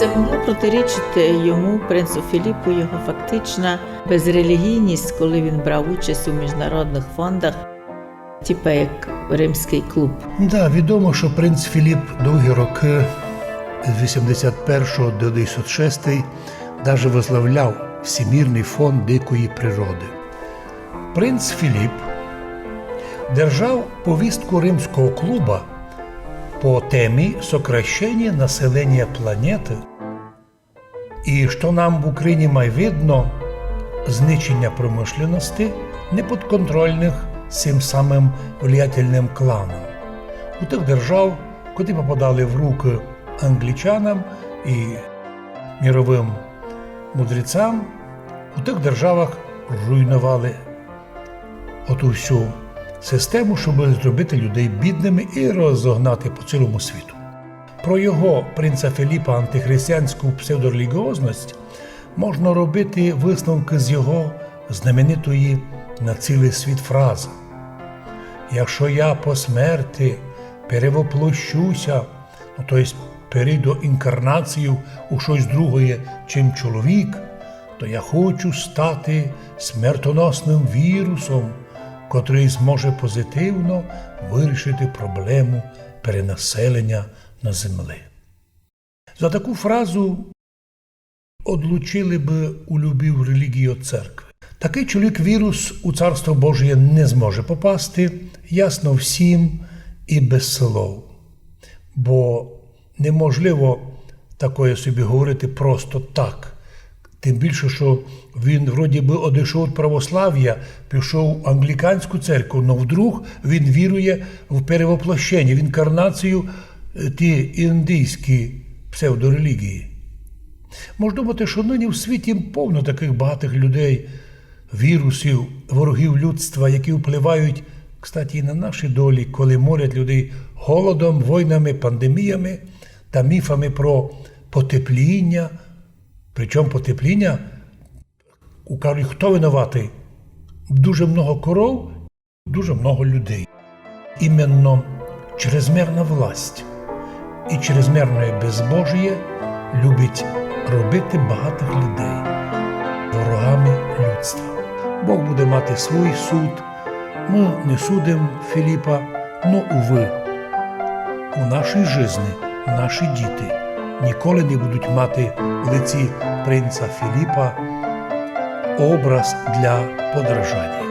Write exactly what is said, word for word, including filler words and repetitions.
Могло протирічити йому, принцу Філіпу, його фактична безрелігійність, коли він брав участь у міжнародних фондах, типа як Римський клуб. Да, відомо, що принц Філіп довгі роки з вісімдесят першого до дев'яносто шостий даже возглавляв Всемірний фонд дикої природи. Принц Філіп держав повістку Римського клуба по темі сокращення населення планети і, що нам в Україні май видно, знищення промышленности, неподконтрольних сим самим влиятельним кланам. У тих держав, котрі попадали в руки англічанам і міровим мудрецям, у тих державах руйнували оту всю систему, щоб зробити людей бідними і розогнати по цілому світу. Про його, принца Філіпа, антихристиянську псевдорелігіозность можна робити висновки з його знаменитої на цілий світ фрази: «Якщо я по смерти перевоплощуся, ну, то єсть перейду інкарнацію у щось другоє, чим чоловік, то я хочу стати смертоносным вірусом, котрый зможе позитивно вирішити проблему перенаселення на землі». За таку фразу одлучили бы у любій релігії од церкви. Такый чоловік-вірус у Царство Божіє не зможе попасти, ясно всім і без слов. Бо неможливо такоє собі говорити просто так. Тим більше, що він вроді би одійшов від православ'я, пішов в англіканську церкву, но вдруг він вірує в перевоплощення, в інкарнацію, е, ті індійські псевдорелігії. Мож думати, що нині в світі повно таких багатих людей, вірусів, ворогів людства, які впливають, кстати, і на наші долі, коли морять людей голодом, войнами, пандеміями та міфами про потепління. Причому потепління, у кажуть, хто винуватий? Дуже много коров, дуже много людей. Іменно чрезмірна власть і чрезмірне безбожіє любить робити багатих людей ворогами людства. Бог буде мати свій суд. Мы не судим Філіпа, но, увы, у нашій жизни наші діти ніколи не будуть мати в лиці принца Філіпа образ для подражання.